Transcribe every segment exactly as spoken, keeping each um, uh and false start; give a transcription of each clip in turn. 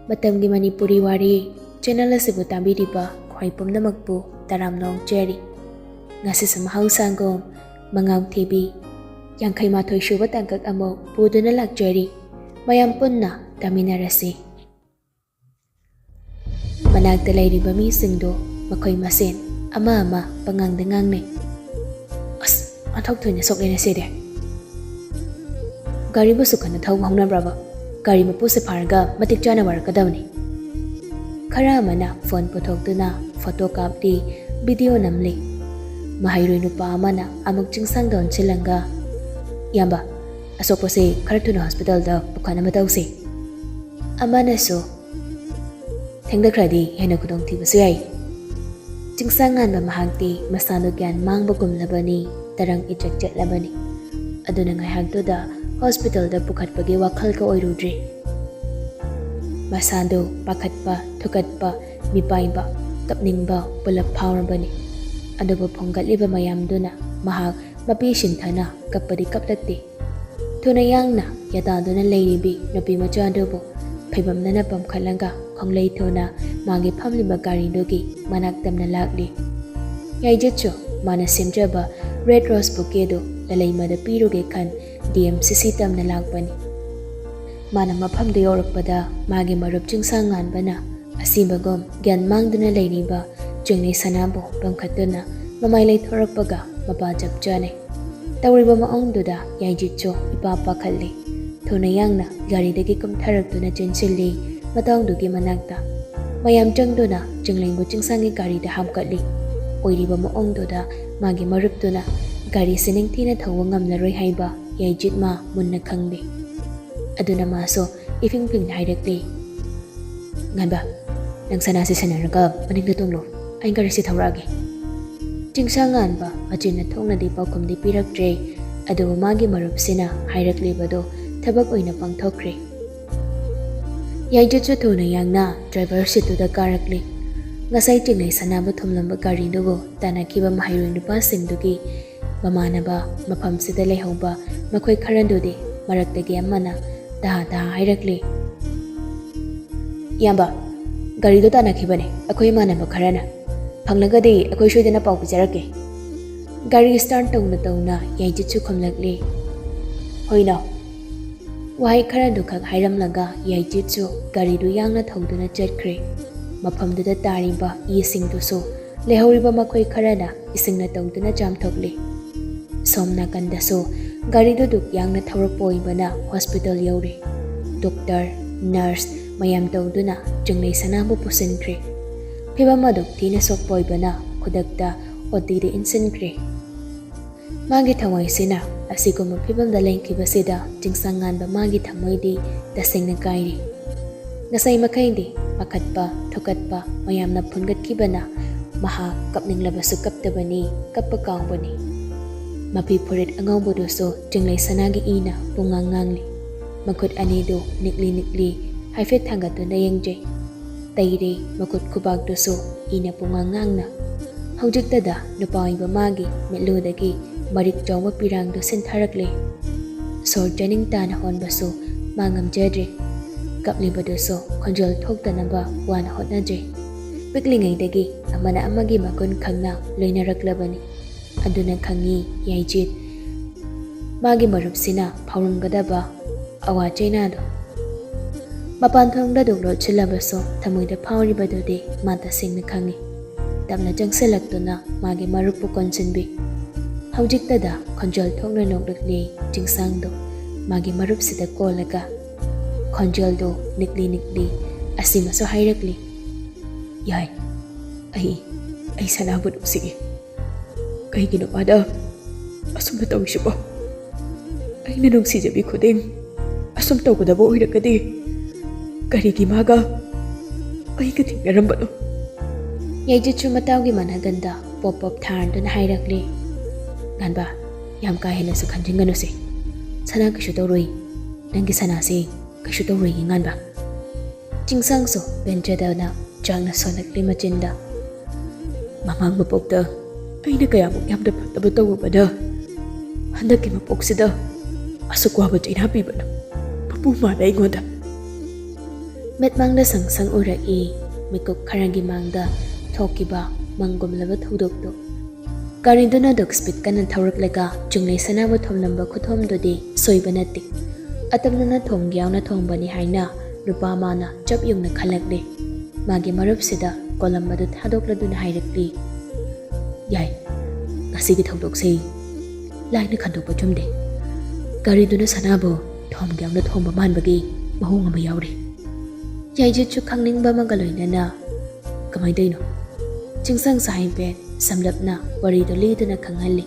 ꯃꯇꯝꯒꯤ ꯃꯅꯤꯄꯨꯔꯤ ꯋꯥꯔꯤ ꯆꯦꯅꯦꯜ ꯑꯁꯤꯕꯨ ꯇꯥꯕꯤꯔꯤꯕ ꯈ꯭ꯋꯥꯏ ꯄꯨꯝꯅꯃꯛꯄꯨ ꯇꯔꯥꯝꯅ ꯑꯣꯛꯆꯔꯤ꯫ ꯉꯁꯤꯁꯨ ꯃꯍꯧꯁꯥꯒꯨꯝ ꯃꯉꯥꯎ ꯊꯤꯕꯤ ꯌꯥꯡꯈꯩ ꯃꯥꯊꯣꯏ ꯁꯨꯕ ꯇꯥꯡꯀꯛ ꯑꯃꯨꯛ ꯄꯨꯗꯨꯅ ꯂꯥꯛꯆꯔꯤ꯫ ꯃꯌꯥꯝ ꯄꯨꯟꯅ ꯇꯥꯃꯤꯟꯅꯔꯁꯤ꯫ ꯃꯅꯥꯛꯇ ꯂꯩꯔꯤꯕ ꯃꯤꯁꯤꯡꯗꯨ ꯃꯈꯣꯏ ꯃꯁꯦꯟ ꯑꯃ ꯑꯃ ꯄꯉꯥꯡꯗ ꯉꯥꯡꯅꯩ꯫ "ꯑꯁ, ꯑꯣꯟꯊꯣꯛ ꯊꯣꯏꯅ ꯁꯣꯛꯂꯦꯅꯦ ꯁꯤꯗꯤ꯫ ꯒꯥꯔꯤꯕꯨ ꯁꯨꯛ ꯀꯟꯅ ꯊꯧꯕ ꯍꯧꯅꯕ꯭ꯔꯕ? ꯒꯥꯔꯤ ꯃꯄꯨꯁꯦ ꯐꯥꯔꯒ ꯃꯇꯤꯛ ꯆꯥꯅ ꯋꯥꯔꯛꯀꯗꯕꯅꯤ꯫" ꯈꯔ ꯑꯃꯅ ꯐꯣꯟ ꯄꯨꯊꯣꯛꯇꯨꯅ ꯐꯣꯇꯣ ꯀꯥꯞꯂꯤ, ꯚꯤꯗꯤꯑꯣ ꯅꯝꯂꯤ꯫ ꯃꯍꯩꯔꯣꯏ ꯅꯨꯄꯥ ꯑꯃꯅ ꯑꯃꯨꯛ ꯆꯤꯡꯁꯥꯡꯗ ꯑꯣꯟꯁꯤꯜꯂꯒ, "ꯏꯌꯥꯝꯕ, ꯑꯁꯣꯛꯄꯁꯦ ꯈꯔ ꯊꯨꯅ ꯍꯣꯁꯄꯤꯇꯥꯜꯗ ꯄꯨꯈꯠꯅꯕ ꯇꯧꯁꯤ꯫" ꯑꯃꯅꯁꯨ, "ꯊꯦꯡꯊꯈ꯭ꯔꯗꯤ ꯍꯦꯟꯅ ꯈꯨꯗꯣꯡꯊꯤꯕꯁꯨ ꯌꯥꯏ꯫" ꯆꯤꯡꯁꯥꯡ ꯉꯥꯟꯕ ꯃꯍꯥꯛꯇꯤ ꯃꯁꯥꯗꯨ ꯒ꯭ꯌꯥꯟ ꯃꯥꯡꯕꯒꯨꯝꯂꯕꯅꯤ, ꯇꯔꯪ ꯏꯆꯠ ꯆꯠꯂꯕꯅꯤ꯫ ꯑꯗꯨꯅ ꯉꯥꯏꯍꯥꯛꯇꯨꯗ ꯍꯣꯁꯄꯤꯇꯥꯜꯗ ꯄꯨꯈꯠꯄꯒꯤ ꯋꯥꯈꯜꯒ ꯑꯣꯏꯔꯨꯗ꯭ꯔꯤ꯫ ꯃꯁꯥꯗꯨ ꯄꯥꯈꯠꯄ, ꯊꯨꯀꯠꯄ, ꯃꯤꯄꯥꯏꯕ, ꯀꯞꯅꯤꯡꯕ ꯄꯨꯂꯞ ꯐꯥꯎꯔꯕꯅꯤ꯫ ꯑꯗꯨꯕꯨ ꯐꯨꯡꯒꯠꯂꯤꯕ ꯃꯌꯥꯝꯗꯨꯅ ꯃꯍꯥꯛ ꯃꯄꯤ ꯁꯤꯟꯊꯥꯅ ꯀꯞꯄꯗꯤ ꯀꯞꯂꯛꯇꯦ꯫ ꯊꯨꯅ ꯌꯥꯡꯅ ꯌꯥꯇꯥꯗꯨꯅ ꯂꯩꯔꯤꯕꯤ ꯅꯨꯄꯤ ꯃꯆꯥꯗꯨꯕꯨ ꯐꯩꯕꯝꯅꯅ ꯄꯝꯈꯠꯂꯒ ꯈꯣꯡꯂꯩ ꯊꯨꯅ ꯃꯥꯒꯤ ꯐꯝꯂꯤꯕ ꯒꯥꯔꯤꯗꯨꯒꯤ ꯃꯅꯥꯛ ꯇꯝꯅ ꯂꯥꯛꯂꯤ꯫ ꯌꯥꯏꯖꯠꯁꯨ ꯃꯥꯅ ꯁꯦꯝꯖꯕ ꯔꯦꯗ ꯔꯣꯁ ꯕꯨꯀꯦꯗꯨ ꯂꯂꯩꯃꯗ ꯄꯤꯔꯨꯒꯦ ꯈꯟ ꯗꯤ ꯑꯦꯝ ꯁꯤ ꯁꯤ ꯇꯝꯅ ꯂꯥꯛꯄꯅꯤ꯫ ꯃꯥꯅ ꯃꯐꯝꯗꯨ ꯌꯧꯔꯛꯄꯗ ꯃꯥꯒꯤ ꯃꯔꯨꯞ ꯆꯤꯡꯁꯥꯡ ꯉꯥꯟꯕꯅ ꯑꯁꯤꯕꯒꯨꯝ ꯒ꯭ꯌꯥꯟ ꯃꯥꯡꯗꯨꯅ ꯂꯩꯔꯤꯕ ꯆꯤꯡꯂꯩ ꯁꯅꯥꯕꯨ ꯄꯝꯈꯠꯇꯨꯅ ꯃꯃꯥꯏ ꯂꯩꯊꯣꯔꯛꯄꯒ ꯃꯄꯥ ꯆꯞ ꯆꯥꯅꯩ꯫ ꯇꯧꯔꯤꯕ ꯃꯑꯣꯡꯗꯨꯗ ꯌꯥꯏꯖꯤꯠꯁꯨ ꯏꯄꯥ ꯄꯥꯈꯠꯂꯤ꯫ ꯊꯨꯅ ꯌꯥꯡꯅ ꯒꯥꯔꯤꯗꯒꯤ ꯀꯨꯝꯊꯔꯛꯇꯨꯅ ꯆꯦꯟꯁꯤꯜꯂꯤ ꯃꯇꯥꯎꯗꯨꯒꯤ ꯃꯅꯥꯛꯇ꯫ ꯃꯌꯥꯝ ꯆꯪꯗꯨꯅ ꯆꯤꯡꯂꯩꯕꯨ ꯆꯤꯡꯁꯥꯡꯒꯤ ꯒꯥꯔꯤꯗ ꯍꯥꯞꯀꯠꯂꯤ꯫ ꯑꯣꯏꯔꯤꯕ ꯃꯑꯣꯡꯗꯨꯗ ꯃꯥꯒꯤ ꯃꯔꯨꯞꯇꯨꯅ ꯒꯥꯔꯤꯁꯤ ꯅꯤꯡꯊꯤꯅ ꯊꯧꯕ ꯉꯝꯂꯔꯣꯏ ꯍꯥꯏꯕ ꯌꯥꯏꯖꯤꯠ ꯃꯥ ꯃꯨꯟꯅ ꯈꯪꯂꯤ꯫ ꯑꯗꯨꯅ ꯃꯥꯁꯨ ꯏꯐꯤꯡ ꯐꯤꯡꯅ ꯍꯥꯏꯔꯛꯂꯤ, "ꯉꯥꯟꯕ, ꯅꯪ ꯁꯅꯥꯁꯤ ꯁꯦꯟꯅꯔꯒ ꯃꯅꯤꯡꯗ ꯇꯣꯡꯂꯣ, ꯑꯩ ꯒꯥꯔꯤꯁꯤ ꯊꯧꯔꯛꯑꯒꯦ꯫" ꯆꯤꯡꯁꯥꯡ ꯉꯥꯟꯕ ꯃꯆꯤꯟꯅ ꯊꯣꯛꯅꯗꯤ ꯄꯥꯎꯈꯨꯝꯗꯤ ꯄꯤꯔꯛꯇ꯭ꯔꯦ꯫ ꯑꯗꯨꯕꯨ ꯃꯥꯒꯤ ꯃꯔꯨꯞꯁꯤꯅ ꯍꯥꯏꯔꯛꯂꯤꯕꯗꯨ ꯊꯕꯛ ꯑꯣꯏꯅ ꯄꯥꯡꯊꯣꯛꯈ꯭ꯔꯦ꯫ ꯌꯥꯏꯖꯠꯁꯨ ꯊꯨꯅ ꯌꯥꯡꯅ ꯗ꯭ꯔꯥꯏꯚꯔ ꯁꯤꯠꯇꯨꯗ ꯀꯥꯔꯛꯂꯤ꯫ ꯉꯁꯥꯏ ꯆꯤꯡꯂꯩ ꯁꯅꯥꯕꯨ ꯊꯨꯝꯂꯝꯕ ꯒꯥꯔꯤꯗꯨꯕꯨ ꯇꯥꯟꯅꯈꯤꯕ ꯃꯍꯩꯔꯣꯏ ꯅꯨꯄꯥꯁꯤꯡꯗꯨꯒꯤ ꯃꯃꯥꯟꯅꯕ ꯃꯐꯝꯁꯤꯗ ꯂꯩꯍꯧꯕ ꯃꯈꯣꯏ ꯈꯔꯗꯨꯗꯤ ꯃꯔꯛꯇꯒꯤ ꯑꯃꯅ ꯇꯍꯥ ꯇꯍꯥ ꯍꯥꯏꯔꯛꯂꯤ, "ꯏꯌꯥꯝꯕ, ꯒꯥꯔꯤꯗꯣ ꯇꯥꯟꯅꯈꯤꯕꯅꯦ ꯑꯩꯈꯣꯏ ꯏꯃꯥꯟꯅꯕ ꯈꯔꯅ꯫ ꯐꯪꯂꯒꯗꯤ ꯑꯩꯈꯣꯏ ꯁꯣꯏꯗꯅ ꯄꯥꯎ ꯄꯤꯖꯔꯛꯀꯦ"꯫ ꯒꯥꯔꯤ start ꯇꯧꯅ ꯇꯧꯅ ꯌꯥꯏꯖꯤꯠꯁꯨ ꯈꯨꯝꯂꯛꯂꯤ, "ꯍꯣꯏꯅꯣ"꯫ ꯋꯥꯍꯩ ꯈꯔꯗꯨꯈꯛ ꯍꯥꯏꯔꯝꯂꯒ ꯌꯥꯏꯖꯤꯠꯁꯨ ꯒꯥꯔꯤꯗꯨ ꯌꯥꯡꯅ ꯊꯧꯗꯨꯅ ꯆꯠꯈ꯭ꯔꯦ꯫ ꯃꯐꯝꯗꯨꯗ ꯇꯥꯔꯤꯕ ꯏꯁꯤꯡꯗꯨꯁꯨ ꯂꯩꯍꯧꯔꯤꯕ ꯃꯈꯣꯏ ꯈꯔꯅ ꯏꯁꯤꯡꯅ ꯇꯧꯗꯨꯅ ꯆꯥꯝꯊꯣꯛꯂꯤ꯫ ꯁꯣꯝ ꯅꯥꯀꯟꯗꯁꯨ ꯒꯥꯔꯤꯗꯨ ꯗꯨꯛ ꯌꯥꯡꯅ ꯊꯧꯔꯛꯄ ꯑꯣꯏꯕꯅ ꯍꯣꯁꯄꯤꯇꯥꯜ ꯌꯧꯔꯦ꯫ ꯗꯣꯛꯇꯔ, ꯅꯔꯁ ꯃꯌꯥꯝ ꯇꯧꯗꯨꯅ ꯆꯤꯡꯂꯩ ꯁꯅꯥꯕꯨ ꯄꯨꯁꯤꯟꯈ꯭ꯔꯦ꯫ ꯐꯤꯕꯝ ꯑꯗꯨꯛ ꯊꯤꯅ ꯁꯣꯛꯄ ꯑꯣꯏꯕꯅ ꯈꯨꯗꯛꯇ ꯑꯣ ꯇꯤꯗ ꯏꯟꯁꯤꯟꯈ꯭ꯔꯦ꯫ ꯃꯥꯒꯤ ꯊꯋꯥꯏꯁꯤꯅ ꯑꯁꯤꯒꯨꯝꯕ ꯐꯤꯕꯝꯗ ꯂꯩꯈꯤꯕꯁꯤꯗ ꯆꯤꯡꯁꯥꯡ ꯉꯥꯟꯕ ꯃꯥꯒꯤ ꯊꯃꯣꯏꯗꯤ ꯇꯁꯦꯡꯅ ꯀꯥꯏꯔꯦ꯫ ꯉꯁꯥꯏ ꯃꯈꯩꯗꯤ ꯄꯥꯈꯠꯄ, ꯊꯨꯀꯠꯄ ꯃꯌꯥꯝꯅ ꯐꯨꯟꯒꯠꯈꯤꯕꯅ ꯃꯍꯥꯛ ꯀꯞꯅꯤꯡꯂꯕꯁꯨ ꯀꯞꯇꯕꯅꯤ, ꯀꯞꯄ ꯀꯥꯎꯕꯅꯤ꯫ ꯃꯐꯤ ꯐꯨꯔꯤꯠ ꯑꯉꯧꯕꯗꯨꯁꯨ ꯆꯤꯡꯂꯩ ꯁꯅꯥꯒꯤ ꯏꯅ ꯄꯨꯡꯉꯥꯡ ꯉꯥꯡꯂꯤ꯫ ꯃꯈꯨꯠ ꯑꯅꯤꯗꯨ ꯅꯤꯛꯂꯤ ꯅꯤꯛꯂꯤ ꯍꯥꯏꯐꯦꯠ ꯊꯥꯡꯒꯠꯇꯨꯅ ꯌꯦꯡꯖꯩ꯫ ꯇꯩꯔꯦ ꯃꯈꯨꯠ ꯈꯨꯕꯥꯛꯇꯨꯁꯨ ꯏꯅ ꯄꯨꯡꯉꯥꯡ ꯉꯥꯡꯅ꯫ ꯍꯧꯖꯤꯛꯇꯗ ꯅꯨꯄꯥ ꯑꯣꯏꯕ ꯃꯥꯒꯤ ꯃꯤꯠꯂꯨꯗꯒꯤ ꯃꯔꯤꯛ ꯆꯥꯎꯕ ꯄꯤꯔꯥꯡꯗꯨ ꯁꯤꯟꯊꯔꯛꯂꯦ꯫ ꯁꯣꯔ ꯆꯥꯅꯤꯡ ꯇꯥꯅ ꯍꯣꯟꯕꯁꯨ ꯃꯥ ꯉꯝꯖꯗ꯭ꯔꯦ꯫ ꯀꯞꯂꯤꯕꯗꯨꯁꯨ ꯈꯣꯟꯖꯦꯜ ꯊꯣꯛꯇꯅꯕ ꯋꯥꯅ ꯍꯣꯠꯅꯖꯩ꯫ ꯄꯤꯛꯂꯤꯉꯩꯗꯒꯤ ꯑꯃꯅ ꯑꯃꯒꯤ ꯃꯒꯨꯟ ꯈꯪꯅ ꯂꯣꯏꯅꯔꯛꯂꯕꯅꯤ꯫ ꯑꯗꯨꯅ ꯈꯪꯉꯤ ꯌꯥꯏꯖꯤꯠ ꯃꯥꯒꯤ ꯃꯔꯨꯞꯁꯤꯅ ꯐꯥꯎꯔꯝꯒꯗꯕ ꯑꯋꯥ ꯆꯩꯅꯥꯗꯣ꯫ ꯃꯄꯥꯟ ꯊꯣꯡꯗ ꯗꯨꯛ ꯂꯣꯠꯁꯤꯜꯂꯕꯁꯨ ꯊꯃꯣꯏꯗ ꯐꯥꯎꯔꯤꯕꯗꯨꯗꯤ ꯃꯥ ꯇꯁꯦꯡꯅ ꯈꯪꯉꯤ꯫ ꯇꯞꯅ ꯆꯪꯁꯤꯜꯂꯛꯇꯨꯅ ꯃꯥꯒꯤ ꯃꯔꯨꯞꯄꯨ ꯀꯣꯟꯁꯤꯟꯕꯤ꯫ ꯍꯧꯖꯤꯛꯇꯗ ꯈꯣꯟꯖꯦꯜ ꯊꯣꯛꯅ ꯅꯣꯛꯂꯛꯂꯤ ꯆꯤꯡꯁꯥꯡꯗꯣ ꯃꯥꯒꯤ ꯃꯔꯨꯞꯁꯤꯗ ꯀꯣꯜꯂꯒ꯫ ꯈꯣꯟꯖꯦꯜꯗꯣ ꯅꯤꯛꯂꯤ ꯅꯤꯛꯂꯤ ꯑꯁꯤꯃꯁꯨ ꯍꯥꯏꯔꯛꯂꯤ, "ꯌꯥꯏ, ꯑꯩ, ꯑꯩ ꯁꯅꯥꯕꯨ ꯅꯨꯡꯁꯤꯏ꯫ ꯀꯩꯒꯤꯅꯣ ꯃꯥꯅ ꯑꯁꯨꯝꯅ ꯇꯧꯔꯤꯁꯤꯕꯣ? ꯑꯩꯅ ꯅꯨꯡꯁꯤꯖꯕꯤ ꯈꯨꯗꯤꯡ ꯑꯁꯨꯝ ꯇꯧꯒꯗꯕ ꯑꯣꯏꯔꯒꯗꯤ ꯀꯔꯤꯒꯤ ꯃꯥꯒ ꯑꯩꯒ ꯊꯦꯡꯅꯔꯝꯕꯅꯣ?" ꯌꯥꯏꯖꯤꯠꯁꯨ ꯃꯇꯥꯎꯒꯤ ꯃꯅꯥꯒꯟꯗ ꯄꯣꯞ ꯄꯣꯞ ꯊꯥꯔꯗꯨꯅ ꯍꯥꯏꯔꯛꯂꯤ, "ꯉꯥꯟꯕ, ꯌꯥꯝ ꯀꯥ ꯍꯦꯟꯅꯁꯨ ꯈꯟꯖꯤꯟꯒꯅꯨꯁꯦ꯫ ꯁꯅꯥ ꯀꯩꯁꯨ ꯇꯧꯔꯣꯏ꯫ ꯅꯪꯒꯤ ꯁꯅꯥꯁꯦ ꯀꯩꯁꯨ ꯇꯧꯔꯣꯏꯌꯦ ꯉꯥꯟꯕ"꯫ ꯆꯤꯡꯁꯥꯡꯁꯨ ꯄꯦꯟꯖꯗꯅ ꯆꯥꯛꯅ ꯁꯣꯜꯂꯛꯂꯤ ꯃꯆꯤꯟꯗ꯫ "ꯃꯃꯥꯡ ꯃꯄꯣꯛꯇ ꯑꯩꯅ ꯀꯌꯥꯃꯨꯛ ꯌꯥꯝꯅ ꯐꯠꯇꯕ ꯇꯧꯔꯨꯕꯅ ꯍꯟꯗꯛꯀꯤ ꯃꯄꯣꯛꯁꯤꯗ ꯑꯁꯨꯛ ꯋꯥꯕ ꯆꯩꯅꯥ ꯄꯤꯕꯅꯣ ꯃꯄꯨ ꯃꯥꯅ ꯑꯩꯉꯣꯟꯗ?" ꯃꯤꯠꯃꯥꯡꯗ ꯁꯪ ꯁꯪ ꯎꯔꯛꯏ ꯃꯤꯀꯨꯞ ꯈꯔꯒꯤ ꯃꯥꯡꯗ ꯊꯣꯛꯈꯤꯕ ꯃꯪꯒꯨꯝꯂꯕ ꯊꯧꯗꯣꯛꯇꯨ꯫ ꯒꯥꯔꯤꯗꯨꯅ ꯑꯗꯨꯛ ꯁ꯭ꯄꯤꯗ ꯀꯟꯅ ꯊꯧꯔꯛꯂꯒ ꯆꯤꯡꯂꯩ ꯁꯅꯥꯕꯨ ꯊꯣꯝꯂꯝꯕ ꯈꯨꯊꯣꯝꯗꯨꯗꯤ ꯁꯣꯏꯕ ꯅꯠꯇꯦ꯫ ꯑꯇꯝꯅꯅ ꯊꯣꯝꯒꯦ ꯌꯥꯎꯅ ꯊꯣꯝꯕꯅꯤ ꯍꯥꯏꯅ ꯅꯨꯄꯥ ꯑꯃꯅ ꯆꯞ ꯌꯨꯡꯅ ꯈꯜꯂꯛꯂꯦ꯫ ꯃꯥꯒꯤ ꯃꯔꯨꯞꯁꯤꯗ ꯀꯣꯂꯝ ꯑꯗꯨ ꯊꯥꯗꯣꯛꯂꯗꯨꯅ ꯍꯥꯏꯔꯛꯂꯤ, "ꯌꯥꯏ, ꯉꯁꯤꯒꯤ ꯊꯧꯗꯣꯛꯁꯤ ꯂꯥꯏꯅ ꯈꯟꯗꯣꯛꯄ ꯆꯨꯝꯗꯦ꯫ ꯒꯥꯔꯤꯗꯨꯅ ꯁꯅꯥꯕꯨ ꯊꯣꯝꯒꯦ ꯌꯥꯎꯅ ꯊꯣꯝꯕ ꯃꯥꯟꯕꯒꯤ ꯃꯑꯣꯡ ꯑꯃ ꯌꯥꯎꯔꯤ꯫ ꯌꯥꯏꯖꯤꯠꯁꯨ ꯈꯪꯅꯤꯡꯕ ꯑꯃꯒ ꯂꯣꯏꯅꯅ, "ꯀꯃꯥꯏꯅ ꯇꯧꯔꯤꯅꯣ?" ꯆꯤꯡꯁꯪꯁꯨ ꯍꯥꯏꯐꯦꯠ ꯁꯝꯂꯞꯅ ꯋꯥꯔꯤꯗꯨ ꯂꯤꯗꯨꯅ ꯈꯪꯍꯜꯂꯤ꯫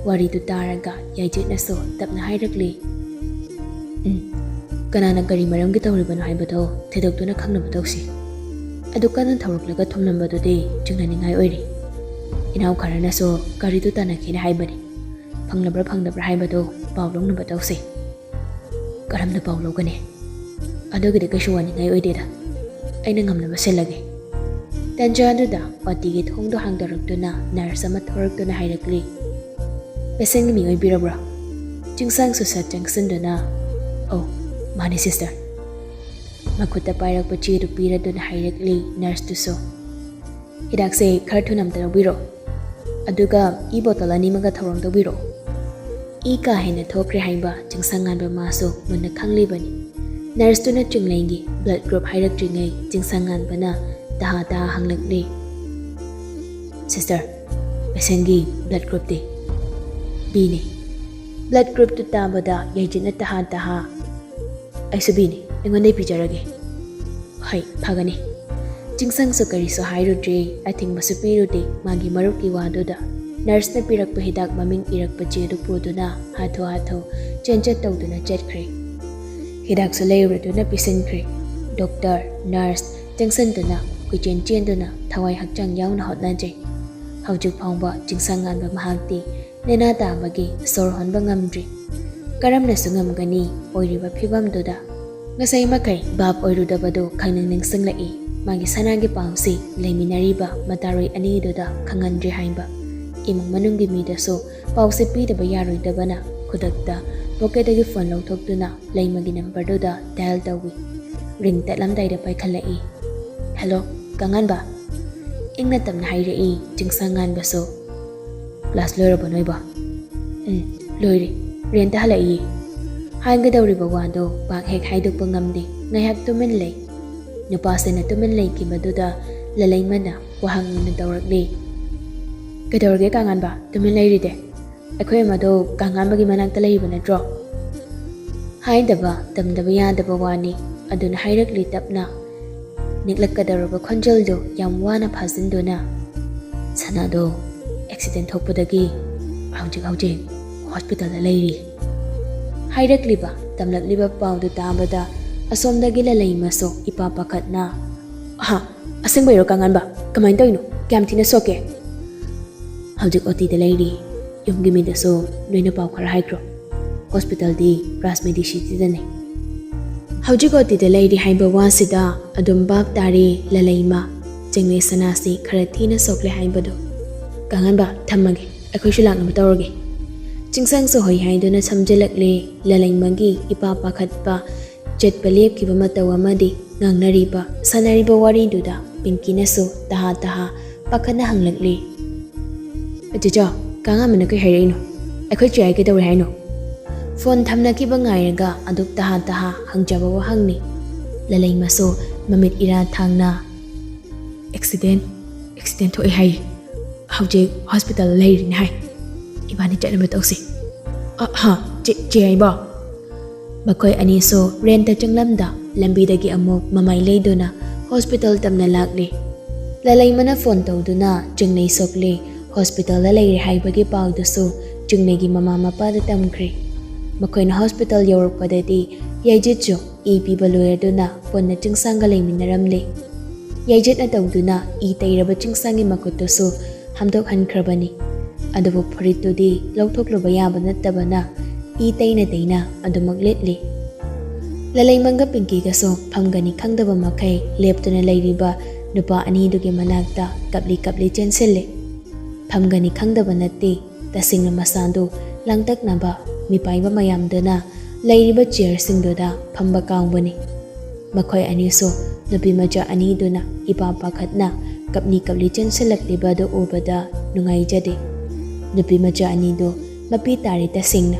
ꯋꯥꯔꯤꯗꯨ ꯇꯥꯔꯒ ꯌꯥꯏꯖꯤꯠꯅꯁꯨ ꯇꯞꯅ ꯍꯥꯏꯔꯛꯂꯤ, "ꯎꯝ, ꯀꯅꯥꯅ ꯀꯔꯤ ꯃꯔꯝꯒꯤ ꯇꯧꯔꯤꯕꯅꯣ ꯍꯥꯏꯕꯗꯣ ꯊꯤꯗꯣꯛꯇꯨꯅ ꯈꯪꯅꯕ ꯇꯧꯁꯤ꯫ ꯑꯗꯨ ꯀꯟꯅ ꯊꯧꯔꯛꯂꯒ ꯊꯣꯝꯂꯝꯕꯗꯨꯗꯤ ꯆꯤꯡꯅꯅꯤꯡꯉꯥꯏ ꯑꯣꯏꯔꯤ꯫ ꯏꯅꯥꯎ ꯈꯔꯅꯁꯨ ꯒꯥꯔꯤꯗꯨ ꯇꯥꯟꯅꯈꯤꯅ ꯍꯥꯏꯕꯅꯤ꯫ ꯐꯪꯂꯕ꯭ꯔꯥ ꯐꯪꯗꯕ꯭ꯔꯥ ꯍꯥꯏꯕꯗꯨ ꯄꯥꯎ ꯂꯧꯅꯕ ꯇꯧꯁꯤ꯫" "ꯀꯔꯝꯅ ꯄꯥꯎ ꯂꯧꯒꯅꯤ? ꯑꯗꯨꯒꯤꯗꯤ ꯀꯩꯁꯨ ꯋꯥꯅꯤꯡꯉꯥꯏ ꯑꯣꯏꯗꯦꯗ꯫ ꯑꯩꯅ ꯉꯝꯅꯕ ꯁꯤꯜꯂꯒꯦ꯫" ꯇꯟꯖꯥ ꯑꯗꯨꯗ ꯑꯣ ꯇꯤꯒꯤ ꯊꯣꯡꯗꯣ ꯍꯥꯡꯗꯣꯔꯛꯇꯨꯅ ꯅꯔꯁ ꯑꯃ ꯊꯣꯔꯛꯇꯨꯅ ꯍꯥꯏꯔꯛꯂꯤ, "ꯄꯦꯁꯦꯟꯒꯤ ꯃꯤ ꯑꯣꯏꯕꯤꯔꯕ꯭ꯔꯥ?" ꯆꯤꯡꯁꯥꯡꯁꯨ ꯁꯠ ꯆꯪꯁꯤꯟꯗꯨꯅ, "ꯑꯧ, ꯃꯥꯅꯤ ꯁꯤꯁꯇꯔ꯫" ꯃꯈꯨꯠꯇ ꯄꯥꯏꯔꯛꯄ ꯆꯦꯗꯨ ꯄꯤꯔꯗꯨꯅ ꯍꯥꯏꯔꯛꯂꯤ ꯅꯔꯁꯇꯨꯁꯨ, "ꯍꯤꯗꯥꯛꯁꯦ ꯈꯔ ꯊꯨꯅ ꯑꯝꯇ ꯂꯧꯕꯤꯔꯣ꯫ ꯑꯗꯨꯒ ꯏ ꯕꯣꯇꯜ ꯑꯅꯤꯃꯒ ꯊꯧꯔꯥꯡ ꯇꯧꯕꯤꯔꯣ꯫" ꯏ ꯀꯥ ꯍꯦꯟꯅ ꯊꯣꯛꯈ꯭ꯔꯦ ꯍꯥꯏꯕ ꯆꯤꯡꯁꯪ ꯉꯥꯟꯕ ꯃꯥꯁꯨ ꯃꯨꯟꯅ ꯈꯪꯂꯤꯕꯅꯤ꯫ ꯅꯔꯁꯇꯨꯅ ꯆꯤꯡꯂꯦꯟꯒꯤ ꯕ꯭ꯂꯗ ꯒ꯭ꯔꯨꯞ ꯍꯥꯏꯔꯛꯇ꯭ꯔꯤꯉꯩ ꯆꯤꯡꯁꯪ ꯉꯥꯟꯕꯅ ꯇꯍꯥ ꯇꯍꯥ ꯍꯪꯂꯛꯂꯤ, "ꯁꯤꯁꯇꯔ, ꯄꯦꯁꯦꯟꯒꯤ ꯕ꯭ꯂꯗ ꯒ꯭ꯔꯨꯞꯇꯤ?" "ꯕꯤꯅꯤ꯫" ꯕ꯭ꯂꯗ ꯒ꯭ꯔꯨꯞꯇꯨ ꯇꯥꯕꯗ ꯌꯥꯏꯖꯤꯠꯅ ꯇꯍꯥ ꯇꯍꯥ, "ꯑꯩꯁꯨ ꯕꯤꯅꯤ, ꯑꯩꯉꯣꯟꯗꯩ ꯄꯤꯖꯔꯒꯦ꯫" "ꯍꯣꯏ, ꯐꯒꯅꯤ꯫" ꯆꯤꯡꯁꯪꯁꯨ ꯀꯔꯤꯁꯨ ꯍꯥꯏꯔꯨꯗ꯭ꯔꯦ, ꯑꯊꯤꯡꯕꯁꯨ ꯄꯤꯔꯨꯗꯦ ꯃꯥꯒꯤ ꯃꯔꯨꯞꯀꯤ ꯋꯥꯗꯨꯗ꯫ ꯅꯔꯁꯅ ꯄꯤꯔꯛꯄ ꯍꯤꯗꯥꯛ ꯃꯃꯤꯡ ꯏꯔꯛꯄ ꯆꯦꯗꯨ ꯄꯨꯗꯨꯅ ꯍꯥꯊꯨ ꯍꯥꯊꯨ ꯆꯦꯟꯆꯠ ꯇꯧꯗꯨꯅ ꯆꯠꯈ꯭ꯔꯦ꯫ ꯍꯤꯗꯥꯛꯁꯨ ꯂꯩꯔꯨꯔꯗꯨꯅ ꯄꯤꯁꯤꯟꯈ꯭ꯔꯦ꯫ ꯗꯣꯛꯇꯔ, ꯅꯔꯁ ꯆꯪꯁꯤꯟꯗꯨꯅ ꯀꯣꯏꯆꯦꯟ ꯆꯦꯟꯗꯨꯅ ꯊꯋꯥꯏ ꯍꯛꯆꯥꯡ ꯌꯥꯎꯅ ꯍꯣꯠꯅꯖꯩ꯫ ꯍꯧꯖꯤꯛ ꯐꯥꯎꯕ ꯆꯤꯡꯁꯪ ꯉꯥꯟꯕ ꯃꯍꯥꯛꯇꯤ ꯅꯦꯅꯥ ꯇꯥꯕꯒꯤ ꯁꯣꯔ ꯍꯣꯟꯕ ꯉꯝꯗ꯭ꯔꯤ꯫ ꯀꯔꯝꯅꯁꯨ ꯉꯝꯒꯅꯤ ꯑꯣꯏꯔꯤꯕ ꯐꯤꯕꯝꯗꯨꯗ? ꯉꯁꯥꯏ ꯃꯈꯩ ꯚꯥꯞ ꯑꯣꯏꯔꯨꯗꯕꯗꯨ ꯈꯪꯅꯤꯡ ꯅꯤꯡꯁꯤꯡꯂꯛꯏ꯫ ꯃꯥꯒꯤ ꯁꯅꯥꯒꯤ ꯄꯥꯎꯁꯤ ꯂꯩꯃꯤꯟꯅꯔꯤꯕ ꯃꯇꯥꯔꯣꯏ ꯑꯅꯤꯗꯨꯗ ꯈꯪꯍꯟꯗ꯭ꯔꯤ ꯍꯥꯏꯕ꯫ ꯏꯃꯨꯡ ꯃꯅꯨꯡꯒꯤ ꯃꯤꯗꯁꯨ ꯄꯥꯎꯁꯦ ꯄꯤꯗꯕ ꯌꯥꯔꯣꯏꯗꯕꯅ ꯈꯨꯗꯛꯇ ꯄꯣꯀꯦꯠꯇꯒꯤ ꯐꯣꯟ ꯂꯧꯊꯣꯛꯇꯨꯅ ꯂꯩꯃꯒꯤ ꯅꯝꯕꯔꯗꯨꯗ ꯗꯥꯏꯜ ꯇꯧꯏ꯫ ꯔꯤꯡ ꯇꯠꯂꯝꯗꯥꯏꯗ ꯄꯥꯏꯈꯠꯂꯛꯏ꯫ "ꯍꯦꯜꯂꯣ, ꯀꯉꯥꯟꯕ?" ꯏꯪꯅ ꯇꯞꯅ ꯍꯥꯏꯔꯛꯏ ꯆꯤꯡꯁꯥꯡ ꯉꯥꯟꯕꯁꯨ꯫ "ꯀ꯭ꯂꯥꯁ ꯂꯣꯏꯔꯕꯣ ꯅꯣꯏꯕꯣ?" "ꯎꯝ, ꯂꯣꯏꯔꯦ꯫ ꯔꯦꯟꯇ ꯍꯜꯂꯛꯏ꯫" ꯍꯥꯏꯒꯗꯧꯔꯤꯕ ꯋꯥꯗꯣ ꯄꯥꯛ ꯍꯦꯛ ꯍꯥꯏꯗꯣꯛꯄ ꯉꯝꯗꯦ꯫ ꯉꯥꯏꯍꯥꯛ ꯇꯨꯃꯤꯟ ꯂꯩ꯫ ꯅꯨꯄꯥꯁꯤꯅ ꯇꯨꯃꯤꯟ ꯂꯩꯈꯤꯕꯗꯨꯗ ꯂꯂꯩꯃꯅ ꯋꯥꯍꯪ ꯑꯣꯏꯅ ꯇꯧꯔꯛꯂꯤ꯫ "ꯀꯩꯗꯧꯔꯒꯦ ꯀꯉꯥꯟꯕ? ꯇꯨꯃꯤꯟ ꯂꯩꯔꯤꯗꯦ?" "ꯑꯩꯈꯣꯏ ꯑꯃꯗꯣ ꯀꯉꯥꯟꯕꯒꯤ ꯃꯅꯥꯛꯇ ꯂꯩꯔꯤꯕ ꯅꯠꯇ꯭ꯔꯣ?" ꯍꯥꯏꯗꯕ ꯇꯝꯗꯕ ꯌꯥꯗꯕ ꯋꯥꯅꯤ꯫ ꯑꯗꯨꯅ ꯍꯥꯏꯔꯛꯂꯤ ꯇꯞꯅ, ꯅꯤꯛꯂꯛꯀꯗꯧꯔꯕ ꯈꯣꯟꯖꯦꯜꯗꯨ ꯌꯥꯝ ꯋꯥꯅ ꯐꯥꯖꯤꯟꯗꯨꯅ, "ꯁꯅꯥꯗꯣ ꯑꯦꯛꯁꯤꯗꯦꯟ ꯊꯣꯛꯄꯗꯒꯤ ꯍꯧꯖꯤꯛ ꯍꯧꯖꯤꯛ ꯍꯣꯁꯄꯤꯇꯥꯜꯗ ꯂꯩꯔꯤ꯫" ꯍꯥꯏꯔꯛꯂꯤꯕ ꯇꯝꯂꯛꯂꯤꯕ ꯄꯥꯎꯗꯨ ꯇꯥꯕꯗ ꯑꯁꯣꯝꯗꯒꯤ ꯂꯂꯩꯃꯁꯨ ꯏꯄꯥ ꯄꯥꯈꯠꯅ, "ꯍꯥ? ꯑꯁꯦꯡꯕꯩꯔꯣ ꯀꯉꯥꯟꯕ? ꯀꯃꯥꯏꯅ ꯇꯧꯔꯤꯅꯣ? ꯀꯌꯥꯝ ꯊꯤꯅ ꯁꯣꯛꯀꯦ?" "ꯍꯧꯖꯤꯛ ꯑꯣ ꯇꯤꯗ ꯂꯩꯔꯤ꯫ ꯌꯨꯝꯒꯤ ꯃꯤꯗꯁꯨ ꯅꯣꯏꯅ ꯄꯥꯎ ꯈꯔ ꯍꯥꯏꯈ꯭ꯔꯣ꯫ ꯍꯣꯁꯄꯤꯇꯥꯜꯗꯤ ꯔꯥꯖ ꯃꯦꯗꯤꯁꯤꯇꯤꯗꯅꯤ꯫" ꯍꯧꯖꯤꯛ ꯑꯣ ꯇꯤꯗ ꯂꯩꯔꯤ ꯍꯥꯏꯕ ꯋꯥꯁꯤꯗ ꯑꯗꯨꯝ ꯚꯥꯞ ꯇꯥꯔꯦ ꯂꯂꯩꯃ꯫ ꯆꯤꯡꯂꯩ ꯁꯅꯥꯁꯤ ꯈꯔ ꯊꯤꯅ ꯁꯣꯛꯂꯦ ꯍꯥꯏꯕꯗꯨ꯫ "ꯀꯉꯥꯟꯕ, ꯊꯝꯃꯒꯦ꯫ ꯑꯩꯈꯣꯏꯁꯨ ꯂꯥꯛꯅꯕ ꯇꯧꯔꯒꯦ꯫" ꯆꯤꯡꯁꯥꯡꯁꯨ ꯍꯣꯏ ꯍꯥꯏꯗꯨꯅ ꯁꯝꯖꯤꯜꯂꯛꯂꯦ꯫ ꯂꯂꯩꯃꯒꯤ ꯏꯄꯥ ꯄꯥꯈꯠꯄ, ꯆꯠꯄ ꯂꯦꯞꯈꯤꯕ ꯃꯇꯧ ꯑꯃꯗꯤ ꯉꯥꯡꯅꯔꯤꯕ, ꯁꯥꯟꯅꯔꯤꯕ ꯋꯥꯔꯤꯗꯨꯗ ꯄꯤꯡꯀꯤꯅꯁꯨ ꯇꯍꯥ ꯇꯍꯥ ꯄꯥꯈꯠꯅ ꯍꯪꯂꯛꯂꯤ꯫ "ꯆꯦꯆꯥ, ꯀꯉꯥꯟꯕꯅ ꯀꯩ ꯍꯥꯏꯔꯛꯏꯅꯣ? ꯑꯩꯈꯣꯏ ꯆꯦ ꯑꯥꯏ ꯀꯩꯗꯧꯔꯦ ꯍꯥꯏꯅꯣ?" ꯐꯣꯟ ꯊꯝꯅꯈꯤꯕ ꯉꯥꯏꯔꯒ ꯑꯗꯨꯛ ꯇꯍꯥ ꯇꯍꯥ ꯍꯪꯖꯕ ꯋꯥꯍꯪꯅꯤ꯫ ꯂꯂꯩꯃꯁꯨ ꯃꯃꯤꯠ ꯏꯔꯥ ꯊꯥꯡꯅ, "ꯑꯦꯛꯁꯤꯗꯦꯟ, ꯑꯦꯛꯁꯤꯗꯦꯟ ꯊꯣꯛꯑꯦ ꯍꯥꯏ꯫ ꯍꯧꯖꯤꯛ ꯍꯣꯁꯄꯤꯇꯥꯜꯗ ꯂꯩꯔꯤꯅꯦ ꯍꯥꯏ꯫ ꯏꯕꯥꯅꯤ ꯆꯠꯅꯕ ꯇꯧꯁꯤ꯫" "ꯑ, ꯍꯥ, ꯆꯦ, ꯆꯦ ꯌꯥꯏꯃ?" ꯃꯈꯣꯏ ꯑꯅꯤꯁꯨ ꯔꯦꯟꯇ ꯆꯪꯂꯝꯗ ꯂꯝꯕꯤꯗꯒꯤ ꯑꯃꯨꯛ ꯃꯃꯥꯏ ꯂꯩꯗꯨꯅ ꯍꯣꯁꯄꯤꯇꯥꯜ ꯇꯝꯅ ꯂꯥꯛꯂꯤ꯫ ꯂꯂꯩꯃꯅ ꯐꯣꯟ ꯇꯧꯗꯨꯅ ꯆꯤꯡꯂꯩ ꯁꯣꯛꯂꯤ, ꯍꯣꯁꯄꯤꯇꯥꯜꯗ ꯂꯩꯔꯦ ꯍꯥꯏꯕꯒꯤ ꯄꯥꯎꯗꯨꯁꯨ ꯆꯤꯡꯂꯩꯒꯤ ꯃꯃꯥ ꯃꯄꯥꯗ ꯇꯝꯈ꯭ꯔꯦ꯫ ꯃꯈꯣꯏꯅ ꯍꯣꯁꯄꯤꯇꯥꯜ ꯌꯧꯔꯛꯄꯗꯗꯤ ꯌꯥꯏꯖꯤꯠꯁꯨ ꯏ ꯄꯤꯕ ꯂꯣꯏꯔꯗꯨꯅ ꯄꯨꯟꯅ ꯆꯤꯡꯁꯥꯡꯒ ꯂꯩꯃꯤꯟꯅꯔꯝꯂꯦ꯫ ꯌꯥꯏꯖꯤꯠꯅ ꯇꯧꯗꯨꯅ ꯏ ꯇꯩꯔꯕ ꯆꯤꯡꯁꯥꯡꯒꯤ ꯃꯈꯨꯠꯇꯨꯁꯨ ꯍꯥꯝꯗꯣꯛꯍꯟꯈ꯭ꯔꯕꯅꯤ꯫ ꯑꯗꯨꯕꯨ ꯐꯨꯔꯤꯠꯇꯨꯗꯤ ꯂꯧꯊꯣꯛꯂꯨꯕ ꯌꯥꯕ ꯅꯠꯇꯕꯅ ꯏ ꯇꯩꯅ ꯇꯩꯅ ꯑꯗꯨꯃꯛ ꯂꯤꯠꯂꯤ꯫ ꯂꯂꯩꯃꯒ ꯄꯤꯡꯀꯤꯒꯁꯨ ꯐꯝꯒꯅꯤ ꯈꯪꯗꯕ ꯃꯈꯩ ꯂꯦꯞꯇꯨꯅ ꯂꯩꯔꯤꯕ ꯅꯨꯄꯥ ꯑꯅꯤꯗꯨꯒꯤ ꯃꯅꯥꯛꯇ ꯀꯞꯂꯤ ꯀꯞꯂꯤ ꯆꯦꯟꯁꯤꯜꯂꯤ꯫ ꯐꯝꯒꯅꯤ ꯈꯪꯗꯕ ꯅꯠꯇꯦ, ꯇꯁꯦꯡꯅ ꯃꯁꯥꯗꯨ ꯂꯥꯡꯇꯛꯅꯕ ꯃꯤꯄꯥꯏꯕ ꯃꯌꯥꯝꯗꯨꯅ ꯂꯩꯔꯤꯕ ꯆꯤꯌꯔꯁꯤꯡꯗꯨꯗ ꯐꯝꯕ ꯀꯥꯎꯕꯅꯤ꯫ ꯃꯈꯣꯏ ꯑꯅꯤꯁꯨ ꯅꯨꯄꯤ ꯃꯆꯥ ꯑꯅꯤꯗꯨꯅ ꯏꯄꯥ ꯄꯥꯈꯠꯅ ꯀꯞꯂꯤ ꯀꯞꯂꯤ ꯆꯦꯟꯁꯤꯜꯂꯛꯂꯤꯕ ꯑꯗꯨ ꯎꯕꯗ ꯅꯨꯡꯉꯥꯏꯖꯗꯦ꯫ ꯅꯨꯄꯤ ꯃꯆꯥ ꯑꯅꯤꯗꯨ ꯃꯄꯤ ꯇꯥꯔꯦ ꯇꯁꯦꯡꯅ꯫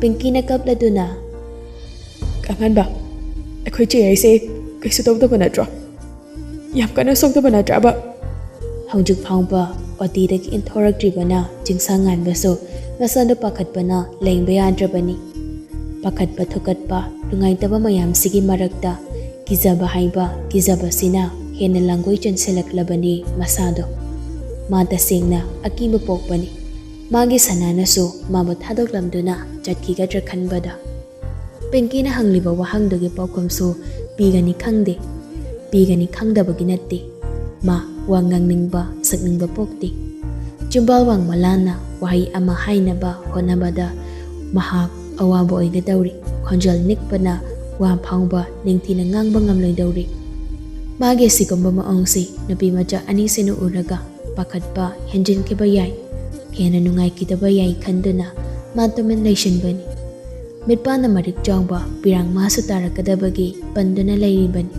ꯄꯤꯡꯀꯤꯅ ꯀꯞꯂꯗꯨꯅ, "ꯀꯥꯡꯍꯟꯕ, ꯑꯩꯈꯣꯏ ꯆꯦ ꯍꯥꯏꯁꯦ ꯀꯩꯁꯨ ꯇꯧꯗꯕ ꯅꯠꯇ꯭ꯔꯣ? ꯌꯥꯝ ꯀꯟꯅ ꯁꯣꯛꯇꯕ ꯅꯠꯇ꯭ꯔꯕ?" ꯍꯧꯖꯤꯛ ꯐꯥꯎꯕ ꯑꯣꯇꯤꯗꯒꯤ ꯏꯟꯊꯣꯔꯛꯇ꯭ꯔꯤꯕꯅ ꯆꯤꯡꯁꯥꯡ ꯉꯥꯟꯕꯁꯨ ꯃꯁꯥꯗ ꯄꯥꯈꯠꯄꯅ ꯂꯦꯡꯕ ꯌꯥꯗ꯭ꯔꯕꯅꯤ꯫ ꯄꯥꯈꯠꯄ ꯊꯨꯀꯠꯄ ꯅꯨꯡꯉꯥꯏꯇꯕ ꯃꯌꯥꯝꯁꯤꯒꯤ ꯃꯔꯛꯇ ꯀꯤꯖꯕ ꯍꯥꯏꯕ ꯀꯤꯖꯕꯁꯤꯅ ꯍꯦꯟꯅ ꯂꯥꯡꯒꯣꯏ ꯆꯦꯟꯁꯤꯜꯂꯛꯂꯕꯅꯤ ꯃꯁꯥꯗꯣ꯫ ꯃꯥ ꯇꯁꯦꯡꯅ ꯑꯀꯤꯕ ꯄꯣꯛꯄꯅꯤ꯫ ꯃꯥꯒꯤ ꯁꯅꯥꯅꯁꯨ ꯃꯥꯕꯨ ꯊꯥꯗꯣꯛꯂꯝꯗꯨꯅ ꯆꯠꯈꯤꯒꯗ꯭ꯔꯥ ꯈꯟꯕꯗ꯫ ꯄꯤꯡꯀꯤꯅ ꯍꯪꯂꯤꯕ ꯋꯥꯍꯪꯗꯨꯒꯤ ꯄꯥꯎꯈꯨꯝꯁꯨ ꯄꯤꯒꯅꯤ ꯈꯪꯗꯦ, ꯄꯤꯒꯅꯤ ꯈꯪꯗꯕꯒꯤ ꯅꯠꯇꯦ꯫ ꯃꯥ ꯋꯥ ꯉꯥꯡꯅꯤꯡꯕ, ꯁꯛꯅꯤꯡꯕ ꯄꯣꯛꯇꯦ꯫ ꯆꯤꯝꯕꯥꯜ ꯋꯥꯡꯃ ꯂꯥꯟꯅ ꯋꯥꯍꯩ ꯑꯃ ꯍꯥꯏꯅꯕ ꯍꯣꯠꯅꯕꯗ ꯃꯍꯥꯛ ꯑꯋꯥꯕ ꯑꯣꯏꯒꯗꯧꯔꯤ꯫ ꯈꯣꯟꯖꯦꯜ ꯅꯤꯛꯄꯅ ꯋꯥ ꯐꯥꯎꯕ ꯅꯤꯡꯊꯤꯅ ꯉꯥꯡꯕ ꯉꯝꯂꯣꯏꯗꯧꯔꯤ꯫ ꯃꯥꯒꯤ ꯑꯁꯤꯒꯨꯝꯕ ꯃꯑꯣꯡꯁꯤ ꯅꯨꯄꯤ ꯃꯆꯥ ꯑꯅꯤꯁꯤꯅ ꯎꯔꯒ ꯄꯥꯈꯠꯄ ꯍꯦꯟꯖꯤꯟꯈꯤꯕ ꯌꯥꯏ, ꯍꯦꯟꯅ ꯅꯨꯡꯉꯥꯏꯈꯤꯗꯕ ꯌꯥꯏ ꯈꯟꯗꯨꯅ ꯃꯥ ꯇꯨꯃꯤꯟ ꯂꯩꯁꯤꯟꯕꯅꯤ꯫ ꯃꯤꯠꯄꯥꯟꯅ ꯃꯔꯤꯛ ꯆꯥꯎꯕ ꯄꯤꯔꯥꯡ ꯃꯥꯁꯨ ꯇꯥꯔꯛꯀꯗꯕꯒꯤ ꯄꯟꯗꯨꯅ ꯂꯩꯔꯤꯕꯅꯤ꯫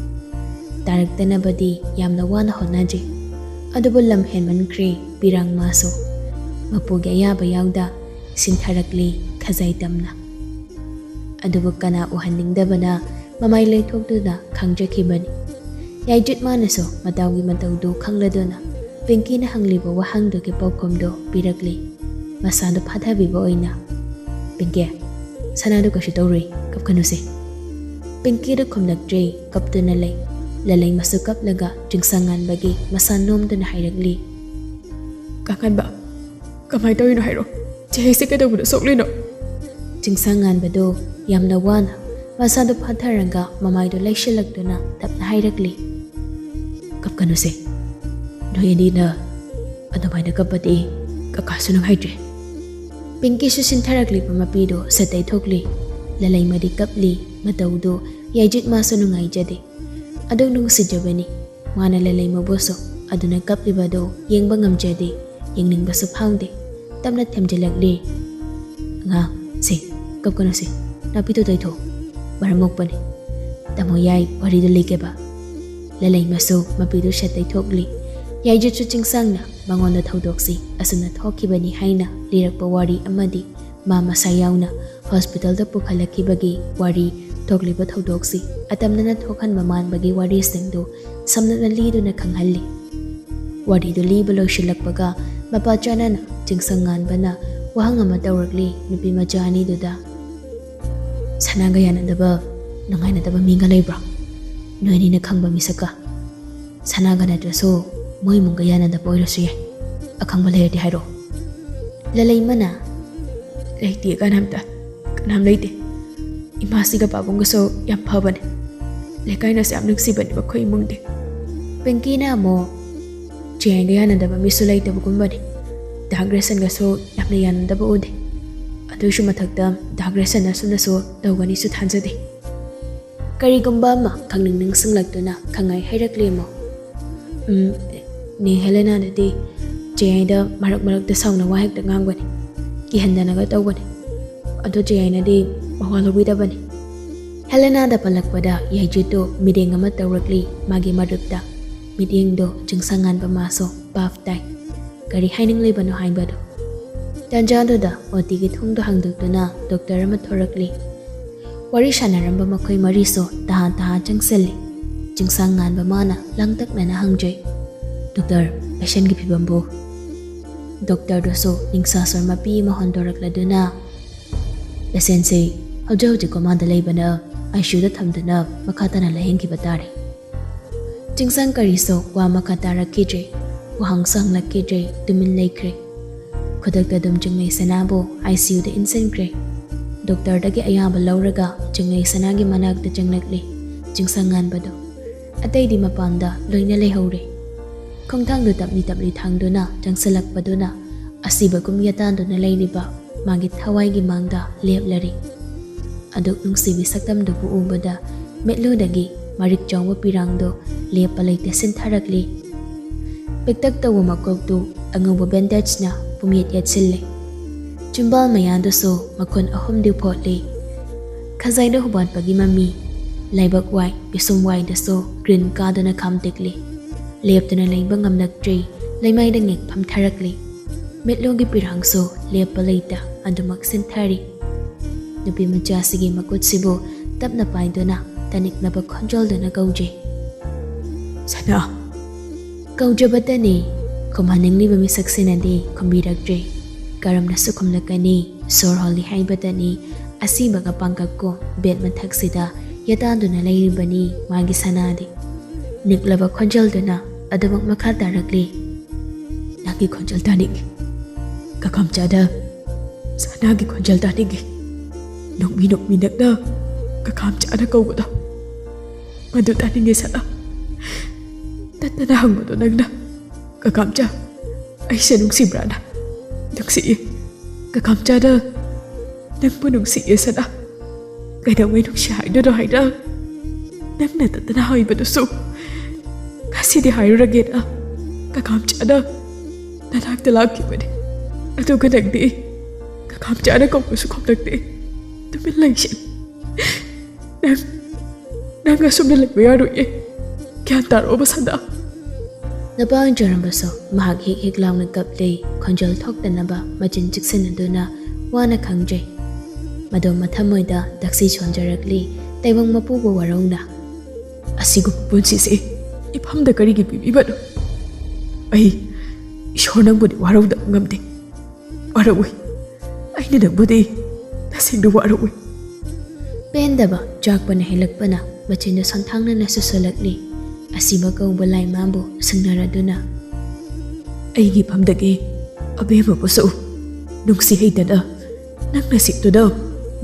ꯇꯥꯔꯛꯇꯅꯕꯗꯤ ꯌꯥꯝꯅ ꯋꯥꯅ ꯍꯣꯠꯅꯖꯩ꯫ ꯑꯗꯨꯕꯨ ꯂꯝ ꯍꯦꯟꯃꯟꯈ꯭ꯔꯦ ꯄꯤꯔꯥꯡ ꯃꯥꯁꯨ꯫ ꯃꯄꯨꯒꯤ ꯑꯌꯥꯕ ꯌꯥꯎꯗ ꯁꯤꯟꯊꯔꯛꯂꯤ ꯈꯖꯥꯏ ꯇꯝꯅ꯫ ꯑꯗꯨꯕꯨ ꯀꯅꯥ ꯎꯍꯟꯅꯤꯡꯗꯕꯅ ꯃꯃꯥꯏ ꯂꯩꯊꯣꯛꯇꯨꯅ ꯈꯪꯖꯈꯤꯕꯅꯤ꯫ ꯌꯥꯏꯖꯨꯠ ꯃꯥꯅꯁꯨ ꯃꯇꯥꯎꯒꯤ ꯃꯇꯧꯗꯨ ꯈꯪꯂꯗꯨꯅ ꯄꯤꯡꯀꯤꯅ ꯍꯪꯂꯤꯕ ꯋꯥꯍꯪꯗꯨꯒꯤ ꯄꯥꯎꯈꯨꯝꯗꯨ ꯄꯤꯔꯛꯂꯤ꯫ ꯃꯁꯥꯗꯨ ꯐꯥꯊꯕꯤꯕ ꯑꯣꯏꯅ, "ꯄꯤꯡꯀꯤ, ꯁꯅꯥꯗꯨ ꯀꯩꯁꯨ ꯇꯧꯔꯣꯏ, ꯀꯞꯀꯅꯨꯁꯦ꯫" ꯄꯤꯡꯀꯤꯗꯨ ꯈꯨꯝꯂꯛꯇ꯭ꯔꯦ, ꯀꯞꯇꯨꯅ ꯂꯩ꯫ ꯂꯂꯩꯃꯁꯨ ꯀꯞꯂꯒ ꯆꯤꯡꯁꯪ ꯉꯥꯟꯕꯒꯤ ꯃꯁꯥ ꯅꯣꯝꯗꯨꯅ ꯍꯥꯏꯔꯛꯂꯤ, "ꯀꯥꯡꯍꯟꯕ, ꯀꯃꯥꯏ ꯇꯧꯔꯤꯅꯣ ꯍꯥꯏꯔꯣ? ꯆꯦ ꯍꯩꯁꯦ ꯀꯩꯗꯧꯕꯗ ꯁꯣꯛꯂꯤꯅꯣ?" ꯆꯤꯡꯁꯪ ꯉꯥꯟꯕꯗꯨ ꯌꯥꯝꯅ ꯋꯥꯅ ꯃꯁꯥꯗꯨ ꯐꯥꯊꯔꯒ ꯃꯃꯥꯏꯗꯨ ꯂꯩꯁꯤꯜꯂꯛꯇꯨꯅ ꯇꯞꯅ ꯍꯥꯏꯔꯛꯂꯤ, "ꯀꯞꯀꯅꯨꯁꯦ꯫ ꯅꯣꯏ ꯑꯅꯤꯅ ꯑꯗꯨꯃꯥꯏꯅ ꯀꯞꯄꯗꯤ ꯀꯀꯥꯁꯨ ꯅꯨꯡꯉꯥꯏꯇ꯭ꯔꯦ꯫" ꯄꯤꯡꯀꯤꯁꯨ ꯁꯤꯟꯊꯔꯛꯂꯤꯕ ꯃꯄꯤꯗꯨ ꯁꯠ ꯇꯩꯊꯣꯛꯂꯤ꯫ ꯂꯂꯩꯃꯗꯤ ꯀꯞꯂꯤ꯫ ꯃꯇꯧꯗꯨ ꯌꯥꯏꯖꯨꯠ ꯃꯥꯁꯨ ꯅꯨꯡꯉꯥꯏꯖꯗꯦ꯫ ꯑꯗꯨ ꯅꯨꯡꯁꯤꯖꯕꯅꯤ꯫ ꯃꯥꯅ ꯂꯂꯩꯃꯕꯨꯁꯨ ꯑꯗꯨꯅ ꯀꯞꯂꯤꯕꯗꯨ ꯌꯦꯡꯕ ꯉꯝꯖꯗꯦ, ꯌꯦꯡꯅꯤꯡꯕꯁꯨ ꯐꯥꯎꯗꯦ꯫ ꯇꯞꯅ ꯊꯦꯝꯖꯤꯜꯂꯛꯂꯤ, "ꯑꯉꯥꯡ, ꯁꯦ, ꯀꯞꯀꯅꯨꯁꯦ, ꯅꯥꯄꯤꯗꯨ ꯇꯩꯊꯣꯛ, ꯃꯔꯝ ꯃꯣꯛꯄꯅꯤ꯫" "ꯇꯥꯃꯣ ꯌꯥꯏ, ꯋꯥꯔꯤꯗꯨ ꯂꯤꯒꯦꯕ?" ꯂꯂꯩꯃꯁꯨ ꯃꯄꯤꯗꯨ ꯁꯦꯠ ꯇꯩꯊꯣꯛꯂꯤ꯫ ꯌꯥꯏꯖꯨꯠꯁꯨ ꯆꯤꯡꯁꯥꯡꯅ ꯃꯉꯣꯟꯗ ꯊꯧꯗꯣꯛꯁꯤ ꯑꯁꯨꯝꯅ ꯊꯣꯛꯈꯤꯕꯅꯤ ꯍꯥꯏꯅ ꯂꯤꯔꯛꯄ ꯋꯥꯔꯤ ꯑꯃꯗꯤ ꯃꯥ ꯃꯁꯥ ꯌꯥꯎꯅ ꯍꯣꯁꯄꯤꯇꯥꯜꯗ ꯄꯨꯈꯠꯂꯛꯈꯤꯕꯒꯤ ꯋꯥꯔꯤ, ꯊꯣꯛꯂꯤꯕ ꯊꯧꯗꯣꯛꯁꯤ ꯑꯇꯝꯅꯅ ꯊꯣꯛꯍꯟꯕ ꯃꯥꯟꯕꯒꯤ ꯋꯥꯔꯤꯁꯤꯡꯗꯨ ꯁꯝꯂꯞꯅ ꯂꯤꯗꯨꯅ ꯈꯪꯍꯜꯂꯤ꯫ ꯋꯥꯔꯤꯗꯨ ꯂꯤꯕ ꯂꯣꯏꯁꯤꯜꯂꯛꯄꯒ ꯃꯄꯥ ꯆꯥꯅꯅ ꯆꯤꯡꯁꯪ ꯉꯥꯟꯕꯅ ꯋꯥꯍꯪ ꯑꯃ ꯇꯧꯔꯛꯂꯤ ꯅꯨꯄꯤ ꯃꯆꯥ ꯑꯅꯤꯗꯨꯗ꯫ "ꯁꯅꯥꯒ ꯌꯥꯅꯗꯕ ꯅꯨꯡꯉꯥꯏꯅꯗꯕ ꯃꯤꯒ ꯂꯩꯕ꯭ꯔꯣ? ꯅꯣꯏ ꯑꯅꯤꯅ ꯈꯪꯕ ꯃꯤꯁꯛꯀ? ꯁꯅꯥꯒ ꯅꯠꯇ꯭ꯔꯁꯨ ꯃꯣꯏ ꯏꯃꯨꯡꯒ ꯌꯥꯅꯗꯕ ꯑꯣꯏꯔꯁꯨ ꯌꯥꯏ꯫ ꯑꯈꯪꯕ ꯂꯩꯔꯗꯤ ꯍꯥꯏꯔꯛꯑꯣ꯫" ꯂꯂꯩꯃꯅ, "ꯂꯩꯇꯦ, ꯀꯅꯥꯝꯇ, ꯀꯅꯥꯝ ꯂꯩꯇꯦ꯫ ꯏꯃꯥꯁꯤꯒ ꯄꯥꯕꯨꯡꯒꯁꯨ ꯌꯥꯝ ꯐꯕꯅꯦ꯫ ꯂꯩꯀꯥꯏꯅꯁꯨ ꯌꯥꯝ ꯅꯨꯡꯁꯤꯕꯅꯦ ꯃꯈꯣꯏ ꯏꯃꯨꯡꯗꯤ꯫" ꯄꯤꯡꯀꯤꯅ ꯑꯃꯨꯛ, "ꯆꯦ ꯑꯩꯒ ꯌꯥꯅꯗꯕ ꯃꯤꯁꯨ ꯂꯩꯇꯕꯒꯨꯝꯕꯅꯤ꯫ ꯗꯥ ꯒ꯭ꯔꯦꯁꯟꯒꯁꯨ ꯌꯥꯝꯅ ꯌꯥꯅꯗꯕ ꯎꯗꯦ꯫ ꯑꯗꯨꯏꯁꯨ ꯃꯊꯛꯇ ꯗꯥ ꯒ꯭ꯔꯦꯁꯟ ꯑꯁꯨꯝꯅꯁꯨ ꯇꯧꯒꯅꯤꯁꯨ ꯊꯥꯖꯗꯦ꯫" ꯀꯔꯤꯒꯨꯝꯕ ꯑꯃ ꯈꯪꯅꯤꯡ ꯅꯤꯡꯁꯤꯡꯂꯛꯇꯨꯅ ꯈꯪꯉꯥꯏ ꯍꯩꯔꯛꯂꯦ ꯑꯃꯨꯛ꯫ "ꯎꯝ, ꯅꯦ ꯍꯦꯂꯦꯅꯥꯗꯗꯤ ꯆꯦ ꯑꯩꯗ ꯃꯔꯛ ꯃꯔꯛꯇ ꯁꯥꯎꯅ ꯋꯥ ꯍꯦꯛꯇ ꯉꯥꯡꯕꯅꯤ, ꯀꯤꯍꯟꯗꯅꯒ ꯇꯧꯕꯅꯤ꯫ ꯑꯗꯣ ꯆꯦ ꯑꯩꯅꯗꯤ ꯃꯋꯥ ꯂꯧꯕꯤꯗꯕꯅꯤ꯫" ꯍꯦꯂꯦꯅꯥꯗ ꯄꯜꯂꯛꯄꯗ ꯌꯥꯏꯖꯨꯠꯇꯨ ꯃꯤꯠꯌꯦꯡ ꯑꯃ ꯇꯧꯔꯛꯂꯤ ꯃꯥꯒꯤ ꯃꯔꯨꯞꯇ꯫ ꯃꯤꯠꯌꯦꯡꯗꯣ ꯆꯤꯡꯁꯪ ꯉꯥꯟꯕ ꯃꯥꯁꯨ ꯚꯥꯞ ꯇꯥꯏ꯫ ꯀꯔꯤ ꯍꯥꯏꯅꯤꯡꯂꯤꯕꯅꯣ ꯍꯥꯏꯕꯗꯨ꯫ ꯇꯥꯟꯖꯥꯗꯨꯗ ꯑꯣ ꯇꯤꯒꯤ ꯊꯣꯡꯗꯣ ꯍꯥꯡꯗꯣꯛꯇꯨꯅ ꯗꯣꯛꯇꯔ ꯑꯃ ꯊꯣꯔꯛꯂꯤ꯫ ꯋꯥꯔꯤ ꯁꯥꯟꯅꯔꯝꯕ ꯃꯈꯣꯏ ꯃꯔꯤꯁꯨ ꯇꯍꯥ ꯇꯍꯥ ꯆꯪꯁꯤꯜꯂꯤ꯫ ꯆꯤꯡꯁꯥꯡ ꯉꯥꯟꯕ ꯃꯥꯅ ꯂꯥꯡꯇꯛꯅꯅ ꯍꯪꯖꯩ, "ꯗꯣꯛꯇꯔ, ꯄꯦꯁꯦꯟꯒꯤ ꯐꯤꯕꯝꯕꯨ?" ꯗꯣꯛꯇꯔꯗꯨꯁꯨ ꯅꯤꯡꯁꯥ ꯁꯣꯔ ꯃꯄꯤ ꯑꯃ ꯍꯣꯟꯗꯣꯔꯛꯂꯗꯨꯅ, "ꯄꯦꯁꯦꯟꯁꯦ ꯍꯧꯖꯤꯛ ꯍꯧꯖꯤꯛ ꯀꯣꯃꯥꯗ ꯂꯩꯕꯅ ꯑꯥꯏ ꯁꯤ ꯌꯨꯗ ꯊꯝꯗꯨꯅ ꯃꯈꯥ ꯇꯥꯅ ꯂꯥꯌꯦꯡꯈꯤꯕ ꯇꯥꯔꯦ꯫" ꯆꯤꯡꯁꯥꯡ ꯀꯔꯤꯁꯨ ꯋꯥ ꯃꯈꯥ ꯇꯥꯔꯛꯈꯤꯗ꯭ꯔꯦ꯫ ꯋꯥꯍꯪꯁꯨ ꯍꯪꯂꯛꯈꯤꯗ꯭ꯔꯦ, ꯇꯨꯃꯤꯟ ꯂꯩꯈ꯭ꯔꯦ꯫ ꯈꯨꯗꯛꯇ ꯑꯗꯨꯝ ꯆꯤꯡꯂꯩ ꯁꯅꯥꯕꯨ ꯑꯥꯏ ꯁꯤ ꯌꯨꯗ ꯏꯟꯁꯤꯟꯈ꯭ꯔꯦ꯫ ꯗꯣꯛꯇꯔꯗꯒꯤ ꯑꯌꯥꯕ ꯂꯧꯔꯒ ꯆꯤꯡꯂꯩ ꯁꯅꯥꯒꯤ ꯃꯅꯥꯛꯇ ꯆꯪꯂꯛꯂꯤ ꯆꯤꯡꯁꯪ ꯉꯥꯟꯕꯗꯨ꯫ ꯑꯇꯩꯗꯤ ꯃꯄꯥꯟꯗ ꯂꯣꯏꯅ ꯂꯩꯍꯧꯔꯦ꯫ ꯈꯣꯡꯊꯥꯡꯗꯨ ꯇꯞꯂꯤ ꯇꯞꯂꯤ ꯊꯥꯡꯗꯨꯅ ꯆꯪꯁꯤꯜꯂꯛꯄꯗꯨꯅ ꯑꯁꯤꯕꯒꯨꯝ ꯌꯦꯇꯥꯟꯗꯨꯅ ꯂꯩꯔꯤꯕ ꯃꯥꯒꯤ ꯊꯋꯥꯏꯒꯤ ꯃꯥꯡꯗ ꯂꯦꯞꯂꯔꯤ꯫ ꯑꯗꯨꯛ ꯅꯨꯡꯁꯤꯕꯤ ꯁꯛꯇꯝꯗꯨꯕꯨ ꯎꯕꯗ ꯃꯤꯠꯂꯨꯗꯒꯤ ꯃꯔꯤꯛ ꯆꯥꯎꯕ ꯄꯤꯔꯥꯡꯗꯣ ꯂꯦꯞꯄ ꯂꯩꯇꯦ ꯁꯤꯟꯊꯔꯛꯂꯤ꯫ ꯄꯤꯛꯇꯛ ꯇꯧꯕ ꯃꯀꯣꯛꯇꯨ ꯑꯉꯧꯕ ꯕꯦꯟꯗꯦꯖꯅ ꯄꯨꯝꯌꯦꯠ ꯌꯦꯠꯁꯤꯜꯂꯤ꯫ ꯆꯤꯝꯕꯥꯜ ꯃꯌꯥꯗꯨꯁꯨ ꯃꯈꯨꯟ ꯑꯍꯨꯝꯗꯤ ꯐꯣꯠꯂꯤ꯫ ꯈꯖꯥꯏꯗ ꯍꯨꯕꯥꯠꯄꯒꯤ ꯃꯃꯤ꯫ ꯂꯥꯏꯕꯛ ꯋꯥꯏ, ꯄꯤꯁꯨꯝ ꯋꯥꯏꯗꯁꯨ ꯒ꯭ꯔꯤꯟ ꯀꯥꯗꯨꯅ ꯈꯥꯝ ꯇꯦꯛꯂꯤ꯫ ꯂꯦꯞꯇꯨꯅ ꯂꯩꯕ ꯉꯝꯂꯛꯇ꯭ꯔꯤ, ꯂꯩꯃꯥꯏꯗ ꯉꯦꯛ ꯐꯝꯊꯔꯛꯂꯤ꯫ ꯃꯤꯠꯂꯨꯒꯤ ꯄꯤꯔꯥꯡꯁꯨ ꯂꯦꯞꯄ ꯂꯩꯇ ꯑꯗꯨꯃꯛ ꯁꯤꯟꯊꯔꯤ꯫ ꯅꯨꯄꯤ ꯃꯆꯥꯁꯤꯒꯤ ꯃꯈꯨꯠꯁꯤꯕꯨ ꯇꯞꯅ ꯄꯥꯏꯗꯨꯅ ꯇꯅꯤꯛꯂꯕ ꯈꯣꯟꯖꯦꯜꯗꯨꯅ ꯀꯧꯖꯩ꯫ "ꯁꯅꯥ!" ꯀꯧꯖꯕꯇꯅꯤ, ꯈꯨꯝꯍꯟꯅꯤꯡꯂꯤꯕ ꯃꯤꯁꯛꯁꯤꯅꯗꯤ ꯈꯨꯝꯕꯤꯔꯛꯇ꯭ꯔꯦ꯫ ꯀꯔꯝꯅꯁꯨ ꯈꯨꯝꯂꯛꯀꯅꯤ? ꯁꯣꯔ ꯍꯣꯜꯂꯤ ꯍꯥꯏꯕꯇꯅꯤ꯫ ꯑꯁꯤꯕꯒ ꯄꯥꯡꯒꯛꯀꯣ ꯕꯦꯠ ꯃꯊꯛꯁꯤꯗ ꯌꯦꯇꯥꯗꯨꯅ ꯂꯩꯔꯤꯕꯅꯤ ꯃꯥꯒꯤ ꯁꯅꯥꯗꯤ꯫ ꯅꯤꯛꯂꯕ ꯈꯣꯟꯖꯦꯜꯗꯨꯅ ꯑꯗꯨꯃꯛ ꯃꯈꯥ ꯇꯥꯔꯛꯂꯤ꯫ "ꯅꯪꯒꯤ ꯈꯣꯟꯖꯦꯜ ꯇꯥꯅꯤꯡꯏ꯫ ꯀꯀꯥꯝꯆꯥꯗ ꯁꯅꯥꯒꯤ ꯈꯣꯟꯖꯦꯜ ꯇꯥꯅꯤꯡꯏ꯫ ꯅꯣꯛꯃꯤ ꯅꯣꯛꯃꯤ ꯅꯪꯅ ꯀꯀꯥꯝꯆꯥꯅ ꯀꯧꯕꯗꯣ, ꯃꯗꯨ ꯇꯥꯅꯤꯡꯉꯦ ꯁꯅꯥ꯫ ꯇꯠꯇꯅ ꯍꯪꯕꯗꯣ ꯅꯪꯅ, 'ꯀꯀꯥꯝꯆꯥ, ꯑꯩꯁꯦ ꯅꯨꯡꯁꯤꯕ꯭ꯔꯥꯅ?' ꯅꯨꯡꯁꯤꯌꯦ꯫ ꯀꯀꯥꯝꯆꯥꯅ ꯅꯪꯕꯨ ꯅꯨꯡꯁꯤꯌꯦ ꯁꯅꯥ꯫ ꯀꯩꯗꯧꯉꯩ ꯅꯨꯡꯁꯤ ꯍꯥꯏꯗꯣꯏꯅꯣ ꯍꯥꯏꯅ ꯅꯪꯅ ꯇꯠꯇꯅ ꯍꯥꯏꯕꯗꯨꯁꯨ ꯉꯁꯤꯗꯤ ꯍꯥꯏꯔꯨꯔꯒꯦꯅ ꯀꯀꯥꯝꯆꯥꯅ ꯅꯅꯥꯛꯇ ꯂꯥꯛꯈꯤꯕꯅꯤ꯫ ꯑꯗꯨꯒ ꯅꯪꯗꯤ ꯀꯀꯥꯝꯆꯥꯅ ꯀꯧꯕꯁꯨ ꯈꯨꯝꯂꯛꯇꯦ꯫ ꯇꯨꯃꯤꯟ ꯂꯩꯁꯦ꯫ ꯅꯪ, ꯅꯪ ꯑꯁꯨꯝꯅ ꯂꯩꯕ ꯌꯥꯔꯣꯏꯌꯦ꯫ ꯒ꯭ꯌꯥꯟ ꯇꯥꯔꯛꯑꯣꯕ ꯁꯅꯥ꯫" ꯅꯨꯄꯥ ꯑꯣꯟꯖꯔꯝꯕꯁꯨ ꯃꯍꯥꯛ ꯍꯤꯛ ꯍꯤꯛ ꯂꯥꯎꯅ ꯀꯞꯂꯤ꯫ ꯈꯣꯟꯖꯦꯜ ꯊꯣꯛꯇꯅꯕ ꯃꯆꯤꯟ ꯆꯤꯛꯁꯤꯟꯅꯗꯨꯅ ꯋꯥꯅ ꯈꯥꯡꯖꯩ꯫ ꯃꯗꯣ ꯃꯊꯃꯣꯏꯗ ꯗꯛꯁꯤ ꯁꯣꯟꯖꯔꯛꯂꯤ꯫ ꯇꯥꯏꯕꯪ ꯃꯄꯨꯕꯨ ꯋꯥꯔꯧꯅ꯫ "ꯑꯁꯤꯒꯨꯝꯕ ꯄꯨꯟꯁꯤꯁꯦ ꯏꯐꯝꯗ ꯀꯔꯤꯒꯤ ꯄꯤꯕꯤꯕꯅꯣ? ꯑꯩ ꯏꯁꯣꯔ ꯅꯪꯕꯨꯗꯤ ꯋꯥꯔꯧꯗꯕ ꯉꯝꯗꯦ꯫ ꯋꯥꯔꯧꯏ꯫ ꯑꯩꯅ ꯅꯪꯕꯨꯗꯤ ꯇꯁꯦꯡꯅ ꯋꯥꯔꯧꯏ꯫" ꯄꯦꯟꯗꯕ ꯆꯥꯛꯄꯅ ꯍꯦꯜꯂꯛꯄꯅ ꯃꯆꯤꯟꯗ ꯁꯣꯟꯊꯥꯡꯅꯅ ꯁꯨꯁꯜꯂꯛꯂꯤ꯫ ꯑꯁꯤꯕ ꯀꯧꯕ ꯂꯥꯏꯃꯥꯕꯨ ꯁꯤꯡꯅꯔꯗꯨꯅ, "ꯑꯩꯒꯤ ꯏꯐꯝꯗꯒꯤ ꯑꯕꯦꯝꯃꯕꯨꯁꯨ ꯅꯨꯡꯁꯤ ꯍꯩꯇꯅ ꯅꯪꯅ ꯁꯤꯠꯇꯨꯅ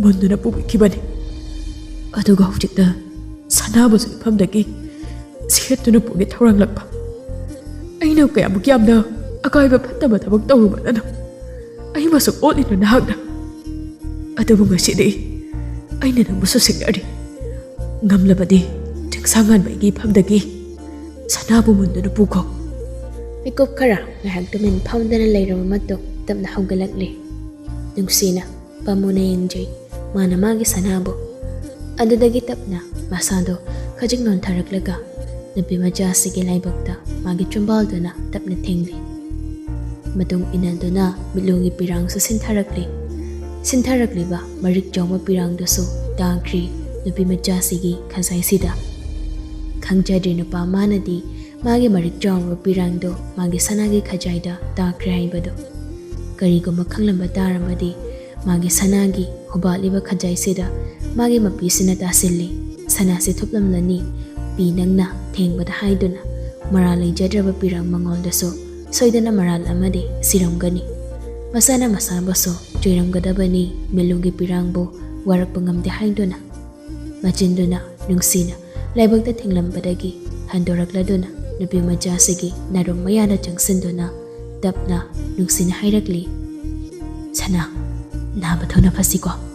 ꯃꯨꯟꯗꯨꯅ ꯄꯨꯕꯤꯈꯤꯕꯅꯤ꯫ ꯑꯗꯨꯒ ꯍꯧꯖꯤꯛꯇ ꯁꯅꯥꯕꯨꯁꯨ ꯏꯐꯝꯗꯒꯤ ꯁꯤꯠꯇꯨꯅ ꯄꯨꯒꯦ ꯊꯧꯔꯥꯡꯂꯛꯄ꯫ ꯑꯩꯅ ꯀꯌꯥꯃꯨꯛ ꯌꯥꯝꯅ ꯑꯀꯥꯏꯕ ꯐꯠꯇꯕ ꯊꯕꯛ ꯇꯧꯔꯨꯕꯅꯅꯣ ꯑꯩꯕꯨꯁꯨ ꯑꯣꯠꯂꯤꯅꯣ ꯅꯍꯥꯛꯅ? ꯑꯗꯨꯕꯨ ꯉꯁꯤꯗꯤ ꯑꯩꯅ ꯅꯪꯕꯨꯁꯨ ꯁꯤꯡꯅꯔꯤ꯫ ꯉꯝꯂꯕꯗꯤ ꯆꯤꯡꯁꯥꯡ ꯉꯥꯟꯕꯒꯤ ꯏꯐꯝꯗꯒꯤ ꯁꯅꯥꯕꯨ ꯃꯨꯟꯗꯨꯅ ꯄꯨꯈꯣ꯫" ꯃꯤꯀꯨꯞ ꯈꯔ ꯉꯥꯏꯍꯥꯛ ꯇꯨꯃꯤꯟ ꯐꯝꯗꯅ ꯂꯩꯔꯕ ꯃꯇꯨꯡ ꯇꯞꯅ ꯍꯧꯒꯠꯂꯛꯂꯤ꯫ ꯅꯨꯡꯁꯤꯅ ꯄꯥꯝꯃꯨꯅ ꯌꯦꯡꯖꯩ ꯃꯥꯅ ꯃꯥꯒꯤ ꯁꯅꯥꯕꯨ꯫ ꯑꯗꯨꯗꯒꯤ ꯇꯞꯅ ꯃꯁꯥꯗꯣ ꯈꯖꯤꯛ ꯅꯣꯟꯊꯔꯛꯂꯒ ꯅꯨꯄꯤ ꯃꯆꯥꯁꯤꯒꯤ ꯂꯥꯏꯕꯛꯇ ꯃꯥꯒꯤ ꯆꯨꯝꯕꯥꯜꯗꯨꯅ ꯇꯞꯅ ꯊꯦꯡꯂꯤ꯫ ꯃꯇꯨꯡ ꯏꯟꯅꯗꯨꯅ ꯃꯤꯠꯂꯨꯒꯤ ꯄꯤꯔꯥꯡꯁꯨ ꯁꯤꯟꯊꯔꯛꯂꯤ꯫ ꯁꯤꯟꯊꯔꯛꯂꯤꯕ ꯃꯔꯤꯛ ꯆꯥꯎꯕ ꯄꯤꯔꯥꯡꯗꯨꯁꯨ ꯇꯥꯈ꯭ꯔꯤ ꯅꯨꯄꯤ ꯃꯆꯥꯁꯤꯒꯤ ꯈꯖꯥꯏꯁꯤꯗ꯫ ꯈꯪꯖꯗ꯭ꯔꯤ ꯅꯨꯄꯥ ꯃꯥꯅꯗꯤ ꯃꯥꯒꯤ ꯃꯔꯤꯛ ꯆꯥꯎꯕ ꯄꯤꯔꯥꯡꯗꯣ ꯃꯥꯒꯤ ꯁꯅꯥꯒꯤ ꯈꯖꯥꯏꯗ ꯇꯥꯈ꯭ꯔꯦ ꯍꯥꯏꯕꯗꯣ꯫ ꯀꯔꯤꯒꯨꯝꯕ ꯈꯪꯂꯝꯕ ꯇꯥꯔꯝꯃꯗꯤ ꯃꯥꯒꯤ ꯁꯅꯥꯒꯤ ꯍꯨꯕꯥꯠꯂꯤꯕ ꯈꯖꯥꯏꯁꯤꯗ ꯃꯥꯒꯤ ꯃꯄꯤꯁꯤꯅ ꯇꯥꯁꯤꯜꯂꯤ꯫ ꯁꯅꯥꯁꯤ ꯊꯨꯞꯂꯝꯂꯅꯤ, ꯄꯤ ꯅꯪꯅ ꯊꯦꯡꯕꯗ ꯍꯥꯏꯗꯨꯅ ꯃꯔꯥꯜ ꯂꯩꯖꯗ꯭ꯔꯕ ꯄꯤꯔꯥꯡ ꯃꯉꯣꯟꯗꯁꯨ ꯁꯣꯏꯗꯅ ꯃꯔꯥꯜ ꯑꯃꯗꯤ ꯁꯤꯔꯝꯒꯅꯤ꯫ ꯃꯁꯥꯅ ꯃꯁꯥꯕꯨꯁꯨ ꯆꯣꯏꯔꯝꯒꯗꯕꯅꯤ, ꯃꯤꯠꯂꯨꯒꯤ ꯄꯤꯔꯥꯡꯕꯨ ꯋꯥꯔꯛꯄ ꯉꯝꯗꯦ ꯍꯥꯏꯗꯨꯅ꯫ ꯃꯆꯤꯟꯗꯨꯅ ꯅꯨꯡꯁꯤꯅ ꯂꯥꯏꯕꯛꯇ ꯊꯦꯡꯂꯝꯕꯗꯒꯤ ꯍꯟꯗꯣꯔꯛꯂꯗꯨꯅ ꯅꯨꯄꯤ ꯃꯆꯥꯁꯤꯒꯤ ꯅꯥꯔꯨꯝ ꯃꯌꯥꯗ ꯆꯪꯁꯤꯟꯗꯨꯅ ꯇꯞꯅ ꯅꯨꯡꯁꯤꯅ ꯍꯥꯏꯔꯛꯂꯤ, "ꯁꯅꯥ, ꯅꯥꯕ ꯊꯨꯅ ꯐꯁꯤꯀꯣ꯫